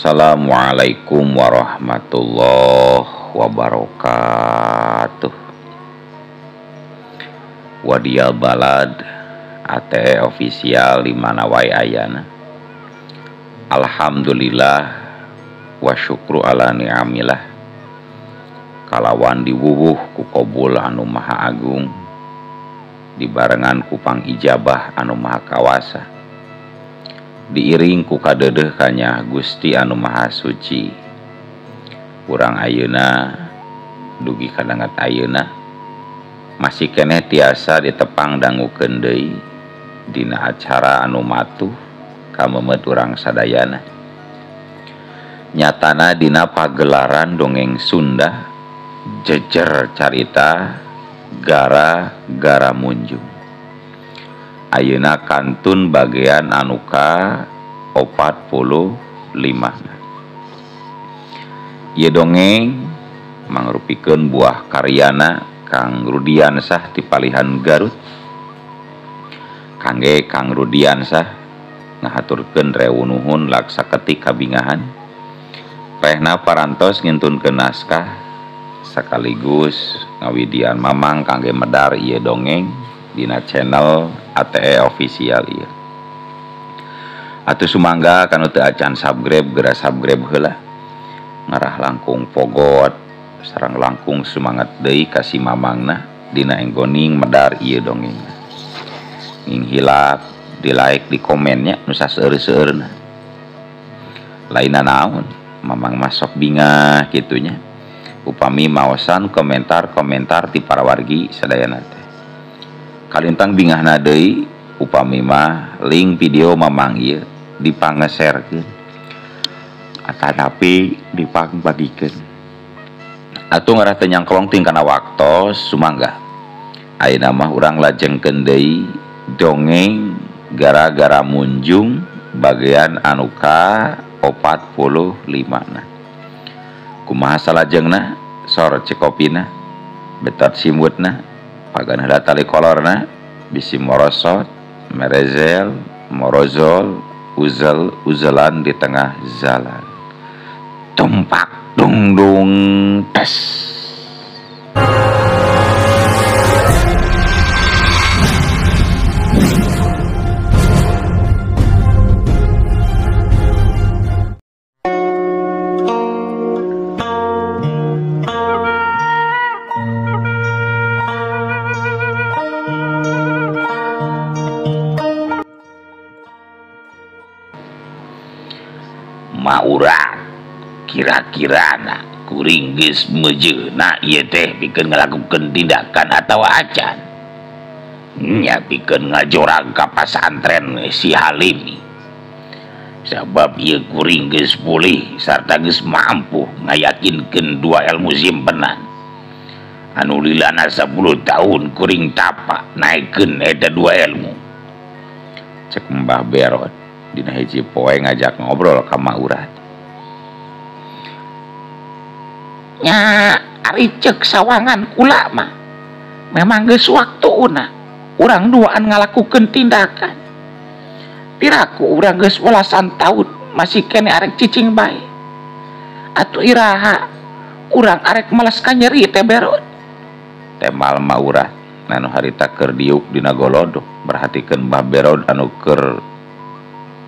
Assalamualaikum warahmatullahi wabarakatuh. Wadial Balad ATE official di mana wae ayana. Alhamdulillah wa syukru ala ni'amillah. Kalawan diwuwuh ku kobul anu maha agung, dibarengan ku pangijabah anu maha kawasa, diiring ku kadeudeuh kanya Gusti anu maha suci. Urang ayeuna dugi kadangat ayeuna masih keneh tiasa ditepang dangukeun deui dina acara anu matuh ka memet urang sadayana. Nyatana dina pagelaran dongeng Sunda jejer carita gara-gara munjung. Ayeuna kantun bagian anu ka 45. Ieu dongeng mangrupikeun buah karyana Kang Rudiansah ti Palihan Garut. Kangge Kang Rudiansah ngahaturkeun rewu nuhun laksa ketik kabingahan. Rehna parantos ngintunkeun naskah sekaligus ngawidian mamang kangge medar ieu dongeng dina channel ATE official ieu. Atuh sumangga kanu teu acan subscribe geura subscribe heula. Ngarah langkung pogot sareng langkung semangat deui ka si mamangna dina enggoning medar ieu dongeng. Nging hilap di like di komennya nu saseur-seueurna. Lainna naon mamang masok bingah kitunya. Upami maosan komentar-komentar ti para wargi sadayana teh. Kalintang bingahna deui upami mah link video mamang ieu dipangeserkeun atanapi dipangbagikeun. Atuh ngarah teu nyangklong ting kana waktos sumangga. Ayeuna mah urang lajengkeun deui dongeng gara-gara munjung bagian anu ka 45 na. Kumaha salajengna sor cekopina betot simutna pagan heula tali kolorna bisi morosot merezel morozol uzel uzelan di tengah jalan tumpak dungdung tes. Maurat kira-kirana kuring geus mejeuna ieu teh pikeun ngalakukeun tindakan atawa acan nya pikeun ngajorag ka pasantren si Halim sabab ieu kuring geus pulih sarta geus mampu ngayakinkeun dua ilmu simpenan anu lilana 10 tahun kuring tapa naikeun eta dua ilmu. Cek Mbah Berot dina hiji poe ngajak ngobrol ka Maurat. Nya ari ceuk sawangan kula mah memang geus waktuna urang duaan ngalakukeun tindakan. Piraku urang geus welasan taun masih keneh arek cicing bae. Atuh iraha urang arek males ka nyeri teh Berot. Temal Maurat anu harita keur diuk dina golodok merhatikeun Mbah Berot anu keur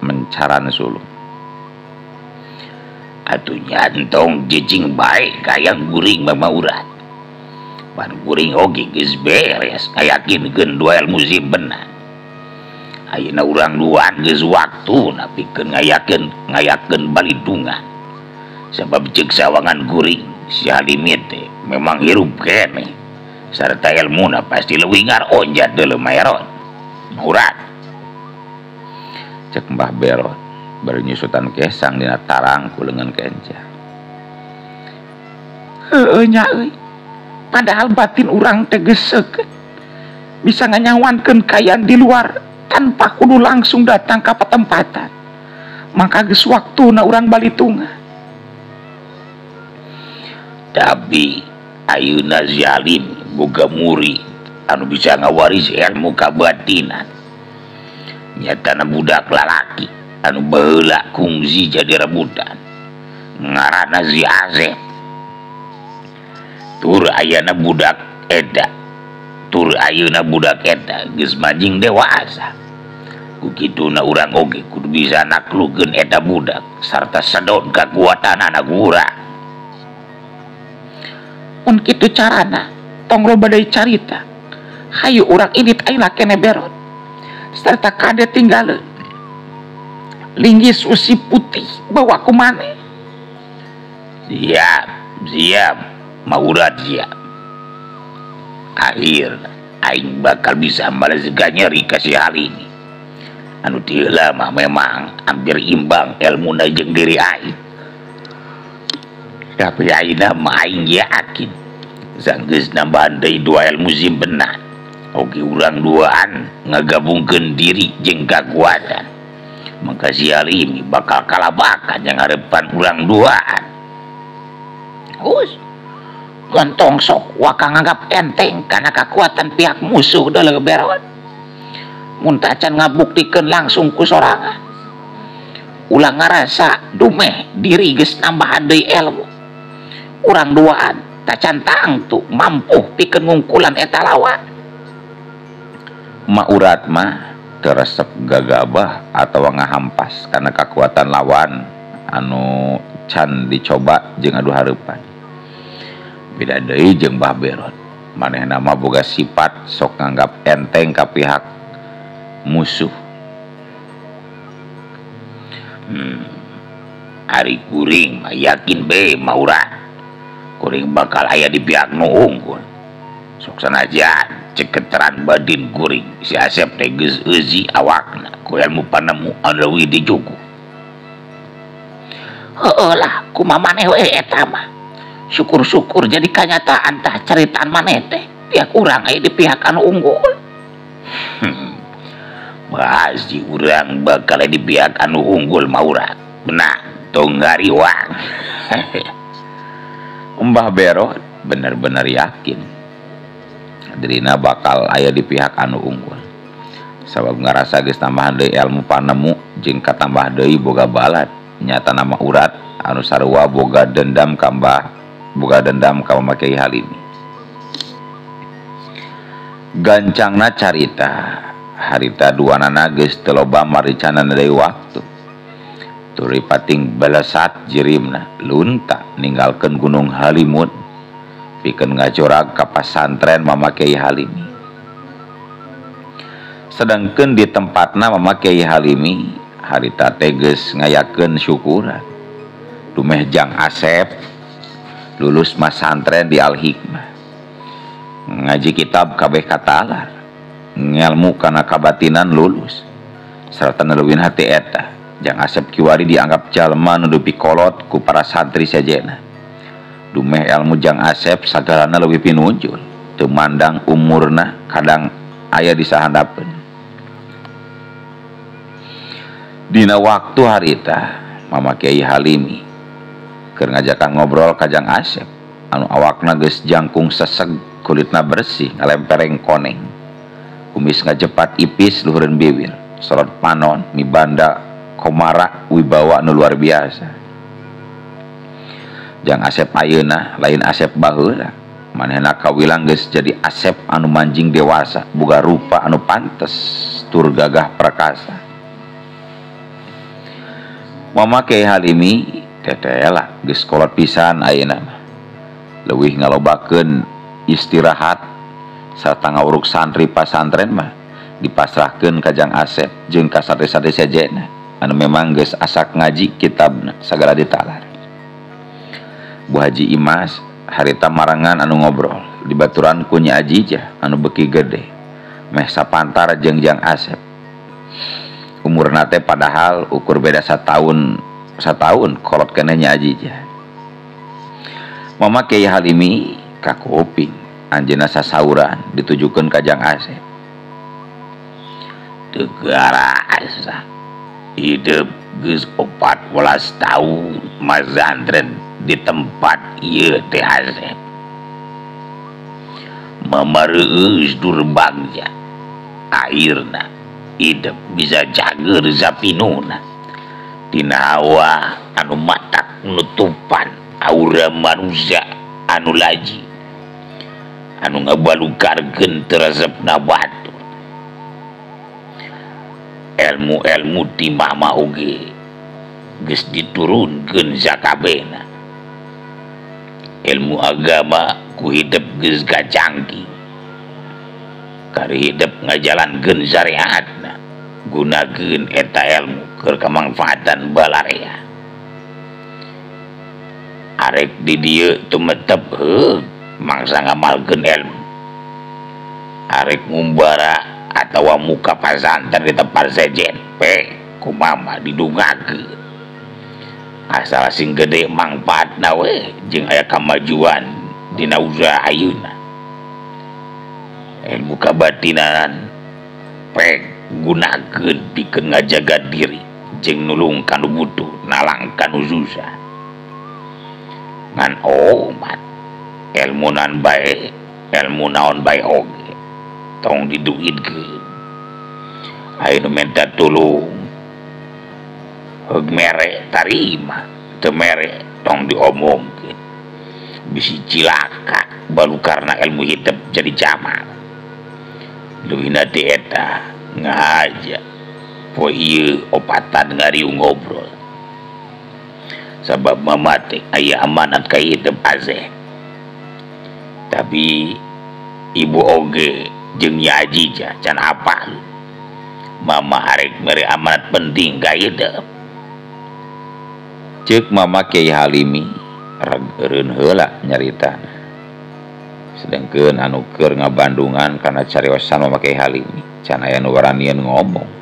mencaran sulung. Atuh nyantong cicing bae kayang guring Mama Urat. Pan guring oge geus beres ngayakinkeun dua ilmu simpenan. Ayeuna urang duaan geus waktuna pikeun ngayakeun balidungan. Sabab ceuk sawangan guring si Halim teh memang hirup keneh sarta ilmuna pasti leuwih ngaronjat deuleu maeron. Urat. Cek Mbah Berot bari nyusutan kesang dina tarang ku leungeun kenca. Heueuh nya euy. Padahal batin urang teh geus bisa nganyawankeun kaayaan di luar tanpa kudu langsung datang ka patempatan. Maka geus waktuna urang balitungan. Tapi ayeuna si Halim boga murid anu bisa ngawaris ilmu kabatinan. Nyatana budak lalaki anu baheula kungsi jadi rebutan. Ngaranna si Asep. Tur ayana budak eta. Tur ayeuna budak eta geus manjing dewasa. Ku kituna urang oge kudu bisa naklukeun eta budak sarta sedot kakuatanana ku urang. Mun kitu carana, tong loba deui carita. Hayu urang indit ayeuna keneh Berot. Sarta kade tinggaleun. Linggis usi putih bawa ku maneh. Siap, siap, maurat siap. Akhir aing bakal bisa balas nyeri ka si Halimi. Anu ti heula mah memang hampir imbang elmuna jeung diri aing. Tapi ayeuna mah aing yakin sanggeus nambahan deui dua ilmu simpenan. Oge urang duaan ngagabungkeun diri jeung kakuatan. Maka si Halimi bakal kalabakan yang harepan urang duaan. Hus, gantong sok waka nganggap enteng karena kekuatan pihak musuh deuleu Berot. Mun tacan ngabuktikeun langsung ku sorangan. Ulah ngarasa dumeh diri geus nambahan deui ilmu. Urang duaan tacan tangtu mampu pikeun ngungkulan eta lawan. Ma urat mah teu resep gagabah atawa ngahampas karena kekuatan lawan anu can dicoba jeung adu hareupan. Beda deui jeung Mbah Berot. Manehna mah boga sifat sok nganggap enteng ka pihak musuh. Ari kuring mah yakin be maurat. Kuring bakal aya di pihak nu unggul. Sok sanajan ceketeran badin kuring si Asep teh geus eusi awakna ku ilmu panemu anu leuwih dijuku. Heueuh lah kumaha maneh we eta mah. Syukur-syukur jadi kanyataan tah caritaan maneh teh pihak urang aya di pihak anu unggul. Pasti urang bakal di pihak anu unggul maurat. Benar, tong ngariwang. Mbah Berot bener-bener yakin dirina bakal aya di pihak anu unggul. Sabab ngarasa geus tambahan deui ilmu panemu jeung katambah deui boga balad. Nyata nama urat anu sarua boga dendam ka Mbah, boga dendam ka Mama Kiai Halimi. Gancangna carita harita duanana geus teu loba maricanan deui waktu. Tuluy pating balesat jirimna lunta ninggalkeun Gunung Halimun pikeun ngajorag ka pasantren Mama Kiai Halimi. Sedangkeun di tempatna Mama Kiai Halimi harita teh geus ngayakeun syukuran. Dumeh Jang Asep lulus masantren di Al Hikmah. Ngaji kitab kabeh katalar. Ngelmu kana kabatinan lulus. Sarta neluwin hati eta. Jang Asep kiwari dianggap jalma nu dipikolot ku para santri sejena. Dumeh ilmu Jang Asep sagalana leuwih pinunjul. Teu mandang umurna kadang aya di sahandapeun. Dina waktu harita Mama Kiai Halimi keur ngajakan ngobrol ka Jang Asep anu awakna geus jangkung seseg, kulitna bersih ngalempereng koneng, kumis ngajepat ipis luhureun bibir, sorot panon mibanda komara wibawa nu luar biasa. Jang Asep ayeuna lain Asep baheula, manehna kawilang geus jadi Asep anu manjing dewasa, boga rupa anu pantes tur gagah perkasa. Mama Kiai Halimi tetela geus kolot pisan ayeuna mah. Leuwih ngalobakeun istirahat sarta ngawuruk santri pasantren mah dipasrahkeun ka Jang Asep jeung ka santri-santri sejena anu memang geus asak ngaji kitabna sagala ditalar. Bu Haji Imas harita marangan anu ngobrol dibaturan ku Nyi Ajijah anu beuki gede meh sapantar jeung Jang Asep. Umurna teh padahal ukur beda satahun kolot keneh Nyi Ajijah. Mama Kiai Halimi kakuping anjeunna sasauran ditujukeun ka Jang Asep. Teu garasa hidup geus 14 tahun masantren di tempat ieu teh Asep. Mama reueus dur bagja akhirna hidup bisa cager zapinuna tina hawa anu matak Nutupan aura manusia anu laji anu ngabalukarkeun teu resepna batur. Ilmu-ilmu ti mama oge geus diturunkeun sakabehna. Ilmu agama ku hidep geus kacangking. Kari hidep ngajalankeun syariatna, gunakeun eta ilmu keur kamangfaatan balarea. Arek di dieu tumetep heuh mangsa ngamalkeun ilmu. Arek ngumbara atawa muka pasantren di tempat sejen pe ku mama didungakeun. Asal sing gede mangfaatna we jeung aya kamajuan dina usaha ayeuna. Ilmu kabatinan pe gunakeun pikeun ngajaga diri jeung nulung ka nu butuh, nalang ka nu susah. Ngan omat ilmu nan bae, ilmu naon bae oge tong diduitkeun. Aya nu minta tulung heug mere tarima, teu mere tong diomongkeun. Bisi cilaka balukarna ilmu hidup jadi jamal. Leuwihna ti eta ngahaja poe ieu opatan ngariung ngobrol. Sabab mama teh aya amanat ka hidup azeh. Tapi ibu oge jeung Nyi Ajijah can apal. Mama arek mere amanat penting ka hidup. Ceuk Mama Kiai Halimi reg eureun heula nyaritana. Sedengkeun anu keur ngabandungan kana cariosan Mama Kiai Halimi can aya nu waranian ngomong.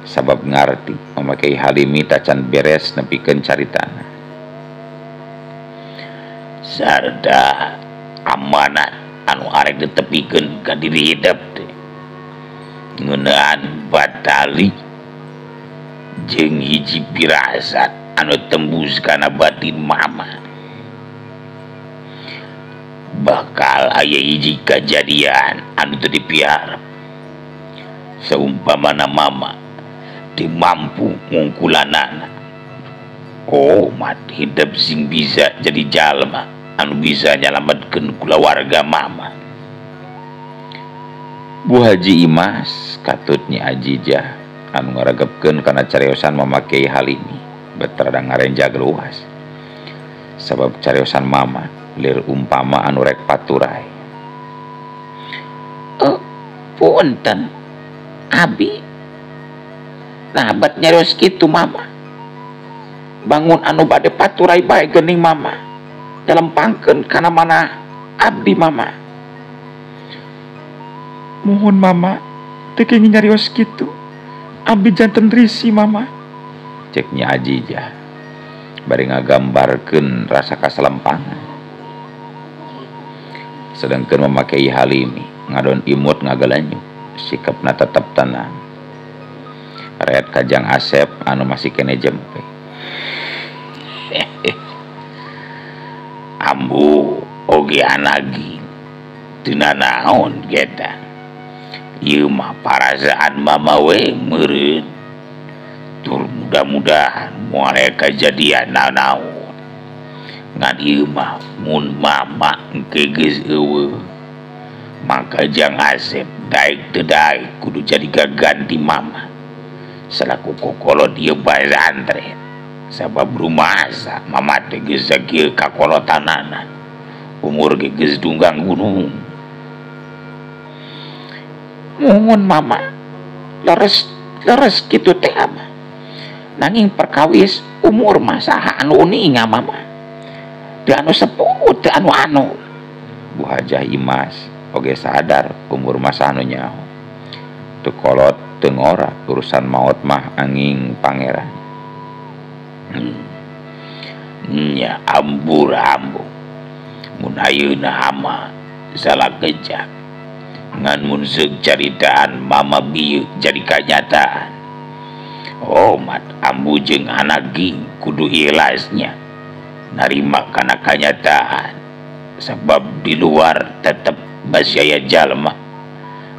Sabab ngarti Mama Kiai Halimi tacan beres nepikeun caritana. Sarta amanat anu arek ditepikeun ka diri hidup teh ngeunaan batali jeung hiji pirasat anu tembus kana batin mama. Bakal aya hiji kajadian anu teu dipiharep. Saumpamana mama teu mampu ngungkulanana. Omat hidup sing bisa jadi jalma anu bisa nyalametkeun kulawarga mama. Bu Haji Imas katut Nyi Ajijah anu ngaregepkeun kana cariosan Mama Kiai Halimi bet rada ngarenjag luas. Sabab cariosan mama lir umpama anu rek paturai. Punten abi nah bat nyarios kitu mama. Bangun anu bade paturai bae geuning mama. Dalempangkeun kana mana abdi mama. Mohon mama teu kenging nyarios kitu. Abdi janten risi mama. Cek Nyi Ajijah bari ngagambarkeun rasa kasalempangan. Sedengkeun Mama Kiai Halimi ngadon imut ngagalanyu, sikapna tetep tenang. Red kajang Asep anu masih kene jempe. Ambu oge anagi teu nanaon geta. Ieu mah parasaan mama we meureun. Tur mudah-mudahan moal aya kajadian naon-naon. Ngan ieu mah mun mama engke geus eueuh, maka jang Asep daek teu daek kudu jadi gaganti mama. Salaku kokolot ieu pasantren. Sabab rumasa mama teh geus sakieu kakolotanana. Umur ge geus dunggang gunung. Mohon mama leres leres kitu teh ama. Nanging perkawis umur mah saha anu uninga mama. Teu anu sepuh teu anu anu. Bu Hajah Imas oge sadar umur mah saha anu nyaho. Teu kolot teu ngora urusan maot mah anging pangeran. Nya ambur ambu. Mun ayeuna ama salah kejap. Ngan mun seuk caritaan mama bieu jadi kanyataan. Omat ambu jeung anak ging kudu ikhlasnya narima kana kanyataan. Sebab di luar tetep masih aya jalma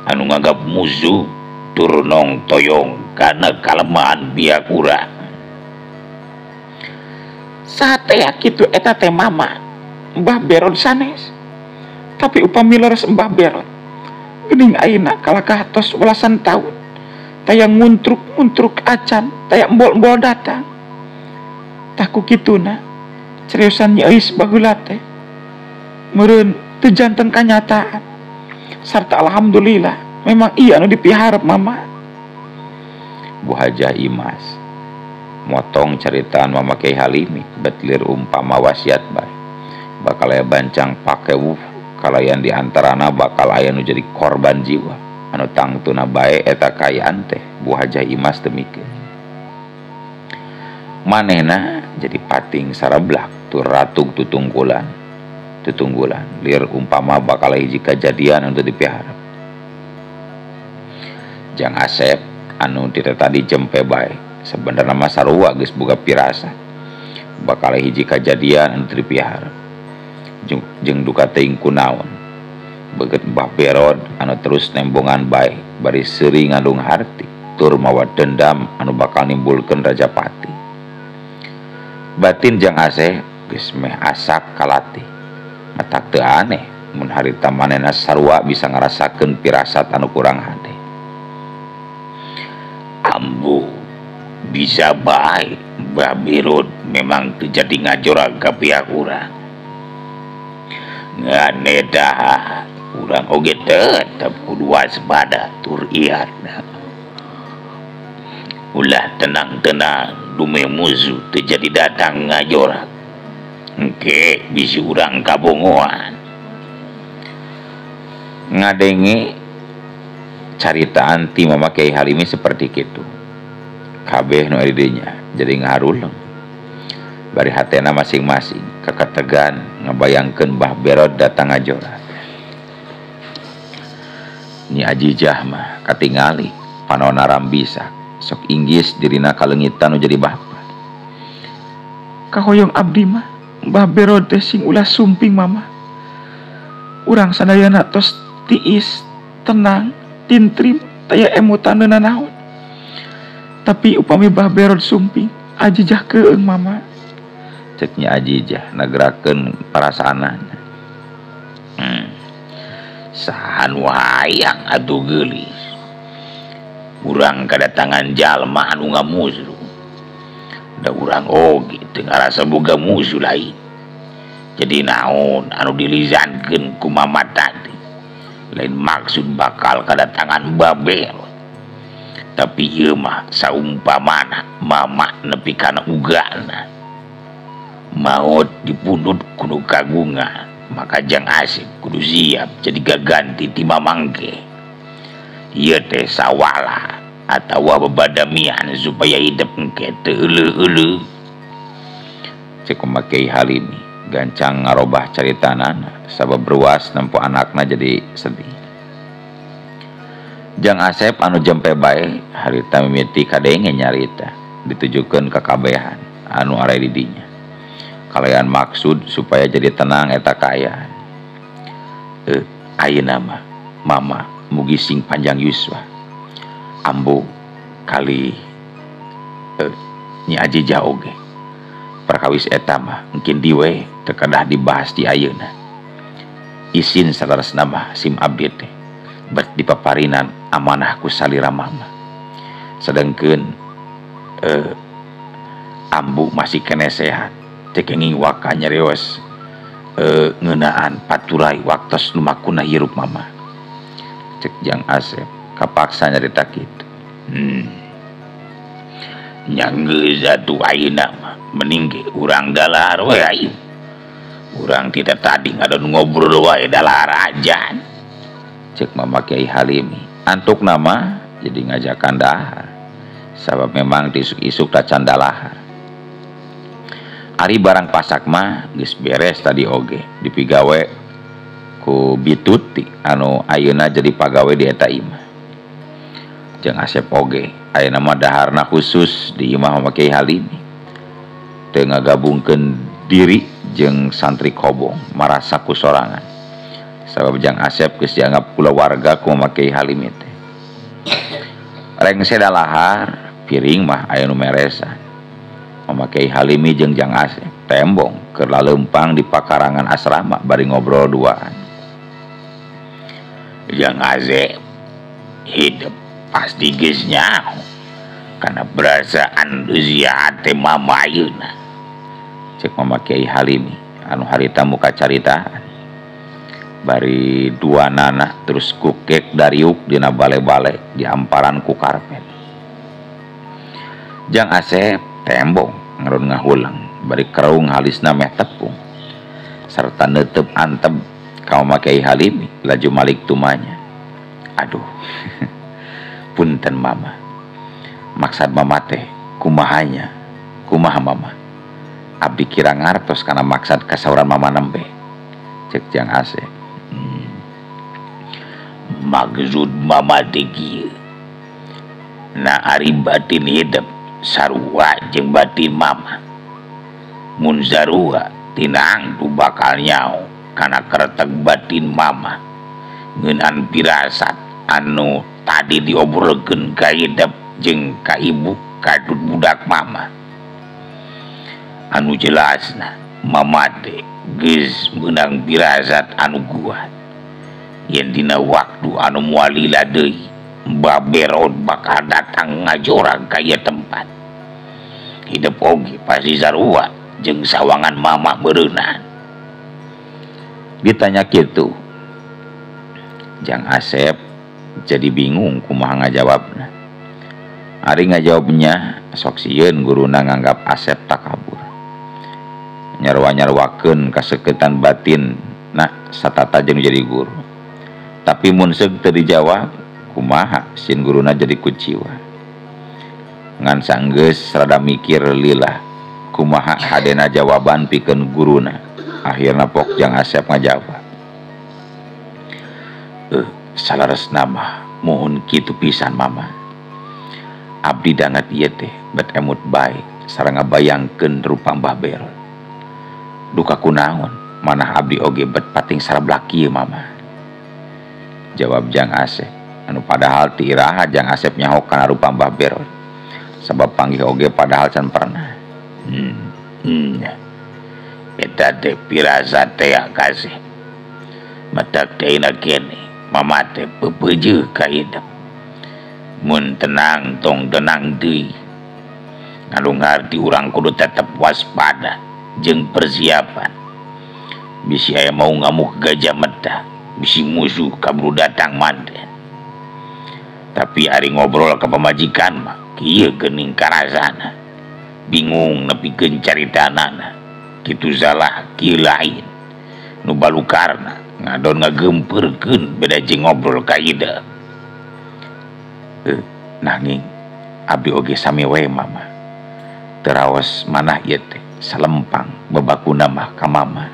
anu nganggap musuh tur nong toyong kana kalemahan biak urang. Saha kitu eta teh mama Mbah Berod sanes. Tapi upami leres Mbah Berod geuning ayeuna kalakah tos welasan taun taya nguntruk-nguntruk acan taya embol-embol datang. Tah ku kituna cariosan Nyi Euis baheula teh meureun teu janten kanyataan. Sarta alhamdulillah memang iya anu dipiharep mama. Bu Hajah Imas motong caritaan Mama Kiai Halimi betlir umpama wasiat bae bakal aya bancang pakewuh kalayan di antarana bakal aya nu jadi korban jiwa anu tangtuna bae eta kaayaan teh. Bu Hajah Imas teu mikir manehna jadi pating sarablak tur ratug tutungkulan tutunggulan lir umpama bakal hiji kajadian anu teu dipiharep. Jang Asep anu tita tadi jempe bae sebenarnya mah sarua geus boga pirasa bakal hiji kajadian anu teu dipiharep jeung duka teuing kunaon beget Mbah Berod anu terus nembongan bae bari seuri ngandung harti tur mawa dendam anu bakal nimbulkeun rajapati. Batin Jang Asep geus meh asak kalatih matak teu aneh mun harita manehna sarua bisa ngarasakeun pirasat anu kurang hade. Ambu bisa bae Mbah Berod memang teu jadi ngajorag ka pihak urang. Ngan eta urang oge tetep kudu waspada tur iatna. Ulah tenang-tenang dumeh musuh teu jadi datang ngajorag. Engke bisi urang kabongoan. Ngadenge caritaan ti Mama Kiai Halimi seperti kitu. Kabeh nu aya di dinya jadi ngaharuleng. Bari hatena masing-masing keketegan ngabayangkeun Mbah Berod datang ngajorag. Nyi Ajijah mah katingali panona rambisa sok inggis dirina kalengitan nu jadi bapa. Kahoyong abdi mah Mbah Berod teh sing ulah sumping mama. Urang sadayana tos tiis, tenang, tintrim, taya emutan nanaon. Tapi upami Mbah Berod sumping, Ajijah keung mama. Cek Nyi Ajijah nagerakeun perasaanana. Saha nu hayang atuh geulis. Urang kadatangan jalma anu ngamusuh. Da urang oge teu ngarasa boga musuh lain. Jadi naon anu dilizankeun ku mama tadi. Lain maksud bakal kadatangan Mbah Berod. Tapi ieu mah saumpamana mama nepi kana ugana. Maot dipundhut kudu kagungan, maka Jang Asep kudu siap jadi gaganti ti mamangke. Ieu teh sawala atawa bebadamian supaya hidup engke teu euleuh-euleuh. Cek Mama Kiai Halimi gancang ngarobah caritanana sabab ruas nempo anakna jadi sedih. Jang Asep anu jempe bae harita mimiti kadenge nyarita ditujukeun ka kabehan anu araya di dinya. Kalayan maksud supaya jadi tenang eta kaayaan. Ayeuna mah mama mugi sing panjang yuswa. Ambu kali Nyi Ajijah oge. Perkawis eta mah engkin diwe teu kedah dibahas di ayeuna. Isin saleresna mah sim abdi teh bet dipaparinan amanah ku salira mama. Sedengkeun ambu masih keneh sehat. Teu kenging waka nyarios ngeunaan paturai waktos lumakuna hirup mama. Cek Jang Asep kapaksa nyarita kitu. Nya geus atuh ayeuna mah mending ge urang dalahar we ayeuna. Urang tidak tadi ngadon ngobrol wae dalahar ajan. Cek Mama Kiai Halimi antuk nama jadi ngajakan dahar. Sabab memang isuk-isuk tacan dalahar. Ari barang pasak mah geus beres tadi oge dipigawe ku Bituti anu ayeuna jadi pagawe di eta imah. Jeung Asep oge ayeuna mah daharna khusus di imah Mama Kiai Halimi. Teu ngagabungkeun diri jeung santri kobong marasa ku sorangan. Sabab Jang Asep geus dianggap kulawarga ku Mama Kiai Halimi teh. Rengse dalahar piring mah aya nu meresan. Mama Kiai Halimi jeung Jang Asep Tembong keur laleumpang di pakarangan asrama bari ngobrol duaan. Jang Asep hidup pasti geus nyaho kana perasaan usia hate mama ayeuna. Cek Mama Kiai Halimi anu harita muka caritaan. Bari dua nana terus kukek dariuk dina bale-bale di amparan ku karpet. Jang Asep tembong ngerun ngahulang bari kerung halisna meh tepung serta netep antep ka Mama Kiai Halimi laju malik tumanya. Aduh, punten Mama, maksad Mama teh kumahanya, kumaha Mama? Abdi kira ngartos kana maksad kasauran Mama nembe. Cek Jang Asep. Maksud Mama teh kieu. Na ari batin hidup sarua jeung batin Mama. Mun sarua tinang tu bakal nyaho kana kretek batin Mama. Ngeunan pirasat anu tadi diobrolkeun ka hidup jeung ka ibu kadut budak Mama. Anu jelasna Mama teh geus meunang pirasat anu kuat. Yen dina waktu anu moal lila deui Mbah Berod bakal datang ngajorag ka ieu tempat. Hidup oge pasti sarua jeung sawangan Mama beureunan. Ditanya kitu, Jang Asep jadi bingung kumaha ngajawabna. Ari ngajawabnya sok sieun guruna nganggap Asep takabur. Nyarwa-nyarwakeun kaseketan batin nah satata jeung jadi guru. Tapi mun seug teu dijawab kumaha sieun guruna jadi kuciwa. Ngan sanggeus rada mikir lila kumaha hadena jawaban pikeun guruna. Akhirna pok Jang Asep ngajawab. Salaresna mah muhun kitu pisan Mama. Abdi dangat ieu teh bet emut bae sareng ngabayangkeun rupa Mbah Berod. Duka kunaon manah abdi oge bet pating sarablak kieu Mama. Jawab Jang Asep anu padahal ti iraha Jang Asep nyaho kana rupa Mbah Berod. Sabab panggih oge padahal can pernah. Eta teh pirasat teh kasih. Matak teh kene Mama teh pepeujeuh ka hidup. Mun tenang tong tenang deui. Anu ngarti urang kudu tetep waspada jeung persiapan. Bisi aya mau ngamuk gajah meta, bisi musuh kaburu datang manden. Tapi ari ngobrol ka pamajikan mah kieu geuning karasana. Bingung nepikeun caritanana. Kitu salah kieu lain. Nu balukarna ngadon ngagempeurkeun beda jeung ngobrol ka ida. Nanging abdi oge sami wae Mama. Teraos manah ieu teh salempang babakuna mah ka Mama.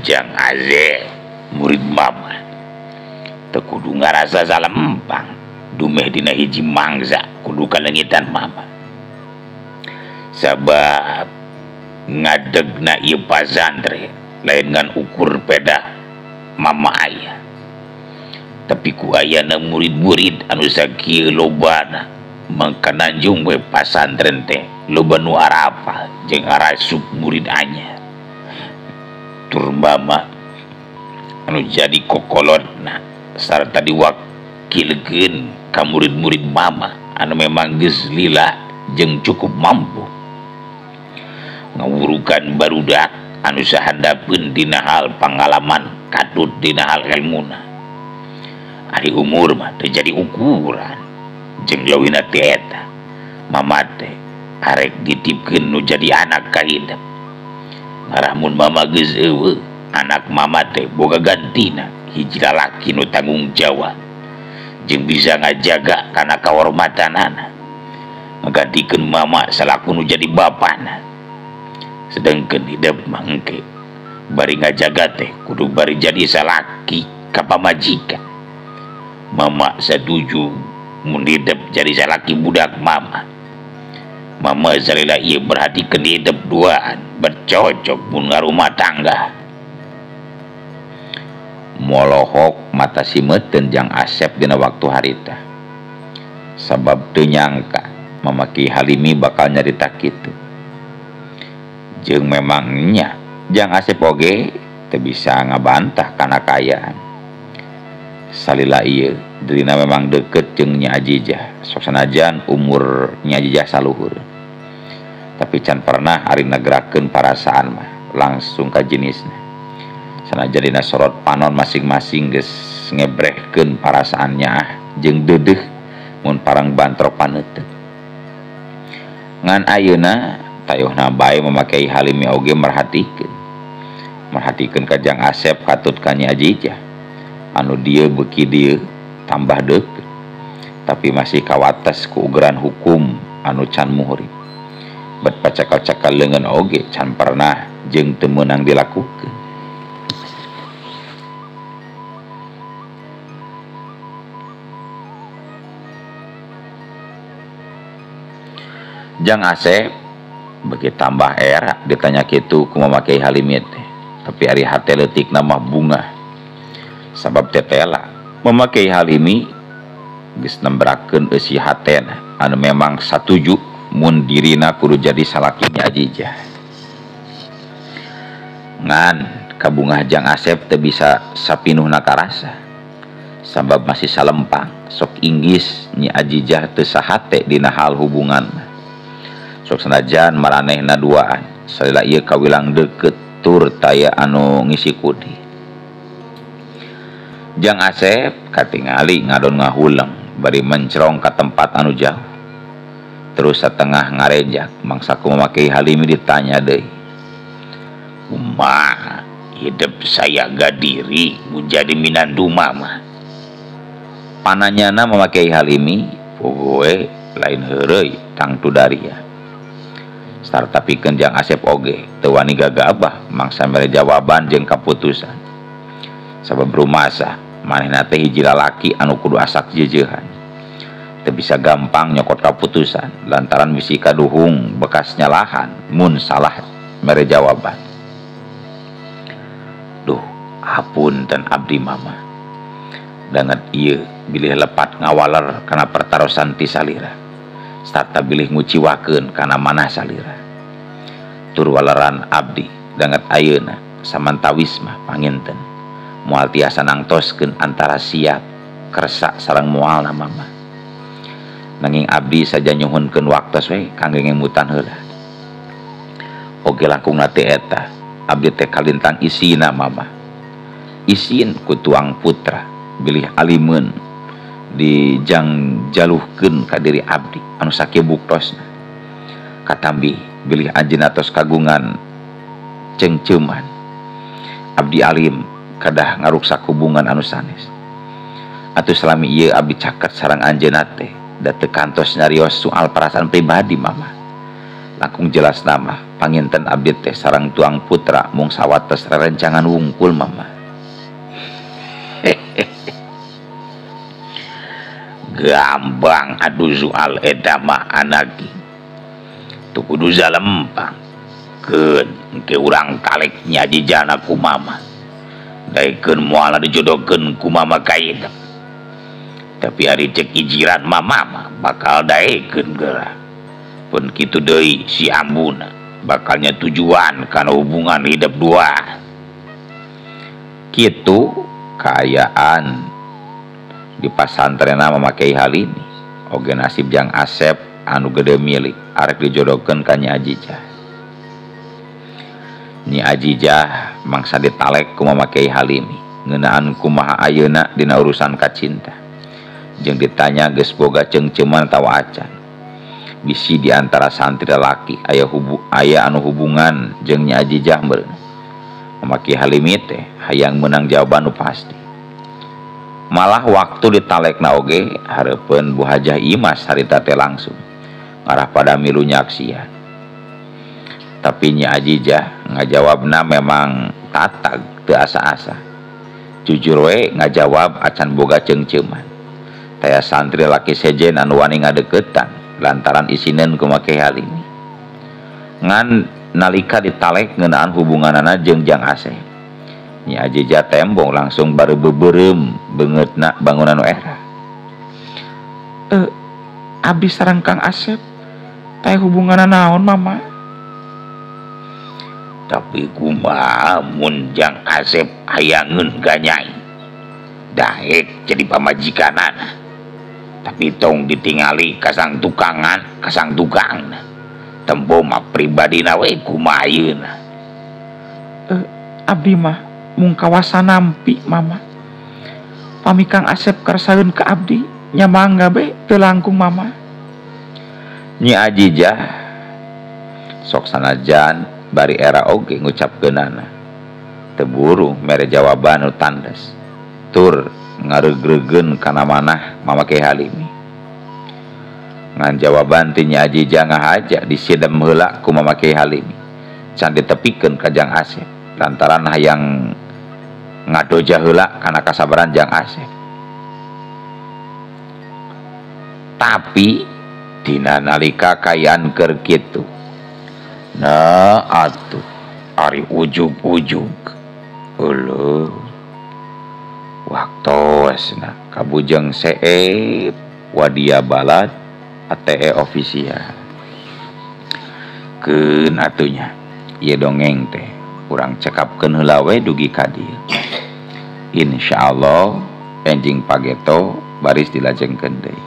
Jang Asep murid Mama teu kudu ngarasa salempang dumeh dina hiji mangsa kudu kalengitan Mama. Sabab ngadegna ieu pasantren lain ngan ukur peda Mama aya. Tapi ku ayana murid-murid anu sakieu lobana mangka nanjung we pasantren teh loba nu arapal jeung arasup murid anyar. Tur Mama anu jadi kokolotna sarta diwakilkeun ka murid-murid Mama anu memang geus lila jeung cukup mampu ngawurukan barudak anu sahandapeun dina hal pangalaman katut dina hal elmuna. Ari umur mah teu jadi ukuran jeung leuwihna ti eta Mama teh arek ditipkeun nu jadi anak ka hidup. Ngarah mun Mama geus eueuh anak Mama teh boga gantina hiji lalaki nu tanggung jawab jeung bisa ngajaga kana kahormatanana, ngagantikeun Mama salaku nu jadi bapana. Sedengkeun hidup mah engke bari ngajaga teh kudu bari jadi salaki ka pamajikan. Mama setuju mun hidup jadi salaki budak Mama. Mama salila ieu perhatikeun hidup duaan bercocok mun ngarumah tangga. Molohok mata simeuten Jang Asep dina waktu harita. Sabab teu nyangka Mama Ki Halimi bakal nyarita kitu. Jeung memangnya Jang Asep oge teu bisa ngabantah kana kaayaan. Salila ieu dirina memang deket jeung Nyi Ajijah, sok sanajan umur Nyi Ajijah saluhur. Tapi can pernah ari nagerakeun parasaan mah langsung ka jenisna. Sanajan dina sorot panon masing-masing geus ngebrehkeun parasaannya jeung deudeuh mun parang bantrok paneuteut. Ngan ayeuna tayuhna bae Mama Kiai Halimi oge merhatikeun. Merhatikeun ka Jang Asep katut ka Nyi Ajijah. Anu dieu beuki dieu tambah deukeut. Tapi masih kawates ku ugeran hukum anu can muhrim. Bet pacakal-cakal leungeun oge can pernah jeung teu meunang dilakukeun. Jang Asep beuki tambah era ditanya kitu ku Mama Kiai Halimi teh. Tapi ari hate leutikna mah bungah. Sabab tetela Mama Kiai Halimi geus nembrakeun eusi hatena anu memang satuju mun dirina kudu jadi salaki Nyi Ajijah. Ngan kabungah Jang Asep teu bisa sapinuhna karasa. Sabab masih salempang sok inggis Nyi Ajijah teu sahate dina hal hubungan. Sok sanajan maranehna duaan salila ieu kawilang deukeut tur taya anu ngisi kudi. Jang Asep katingali ngadon ngahuleng bari mencrong ka tempat anu jauh. Terus satengah ngarejak mangsa ku Mama Kiai Halimi ditanya deui. Kumaha hidup saya gadiri mun jadi minantu mama? Pananyana Mama Kiai Halimi pogoe lain heureuy tangtu daria. Startapikeun Jang Asep oge teu wani gagabah mangsa mere jawaban jeung kaputusan. Sabab rumasa manehna teh hiji lalaki anu kudu asak jeujehan. Teu bisa gampang nyokot kaputusan lantaran bisi kaduhung bekas nyalahan mun salah mere jawaban. Duh, hapunten abdi mama. Danget ieu bilih lepat ngawaler kana pertarosan ti salira. Sarta bilih nguciwakeun kana manah salira. Tur waleran abdi danget ayeuna samantawis mah panginten moal tiasa nangtoskeun antara siap kersa sareng moalna mama. Nanging abdi saja nyuhunkeun waktos we kangge ngemutan heula. Oge langkungna teh eta abdi teh kalintang isina mama. Isin ku tuang putra bilih alimeun dijang jaluhkeun ka diri abdi anu sakieu buktosna. Katambi bilih anjeunna tos kagungan cengceuman. Abdi alim kadah ngaruksak hubungan anu sanes. Atuh salami ieu abdi caket sareng anjeunna teh da teu kantos nyarios soal perasaan pribadi mama. Langkung jelas nama panginten abdi teh sareng tuang putra mung sawates rerencangan wungkul mama. Gambang adu soal eta mah anaki. Teu kudu zalempang. Keun engke urang talek Nyi Ajijahna ku mama. Daekeun moal dijodohkeun ku mama ka hidup. Tapi ari cek ijiran mama mah bakal daekeun geura. Pun kitu deui si ambuna bakalnya tujuan kana hubungan hidup dua. Kitu kaayaan di pasantrena Mama Kiai Halimi oge nasib Jang Asep anu gede milik arek dijodohkeun ka Nyi Ajijah. Nyi Ajijah mangsa ditalek ku Mama Kiai Halimi ngeunaan kumaha ayeuna dina urusan kacinta. Jeung ditanya geus boga ceungceuman atawa acan. Bisi di antara santri lalaki aya anu hubungan jeung Nyi Ajijah meureun. Mama Kiai Halimi teh hayang meunang jawaban nu pasti. Malah waktu ditalekna oge hareupeun Bu Hajah Imas harita teh langsung ngarah pada milu nyaksian. Tapi Nyi Ajijah ngajawabna memang tatag teu asa-asa. Jujur we ngajawab acan boga ceungceuman. Taya santri laki sejen anu wani ngadeukeutan lantaran isineun ku Mama Kiai Halimi. Ngan nalika ditalek ngeunaan hubunganana jeung Jang Asep. Nyi Ajijah tembong langsung baru beubeurem beungeutna bangunan nu era. Abdi sareng Kang Asep Teh hubunganna naon mama? Tapi kumaha mun Jang Asep hayangeun ka Nyai? Daek jadi pamajikanana. Tapi tong ditingali kasang tukangan, kasang tukang. Tempo mah pribadina we kumaha ayeuna. Abdi mah mung kawasa nampi mama. Pami Kang Asep karsaeun ka abdi nya mangga be teu langkung mama. Nyi Ajijah sok sanajan bari era oge ngucapkeunana. Teu buru mere jawaban nu tandes. Tur ngareugreugkeun kana manah Mama Kyai Halimi. Ngan jawaban ti Nyi Ajijah ngahaja disidem heula ku Mama Kyai Halimi. Can ditepikeun ka Jang Asep lantaran hayang ngadoja heula kana kasabaran Jang Asep. Tapi dina nalika kaayaan keur kitu, nah atuh ari ujug-ujug euleuh waktosna kabujeng seep wadia balad ATE official. Keun atunya ieu dongeng teh urang cekapkeun heula we dugi ka dieu. Insyaallah enjing pageto baris dilajengkeun deui.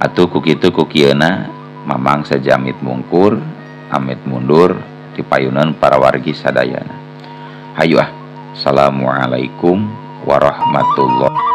Atuh ku kitu ku kieuna mamang sajamit mungkur amit mundur dipayunan para wargi sadayana. Hayu ah. Assalamualaikum warahmatullahi.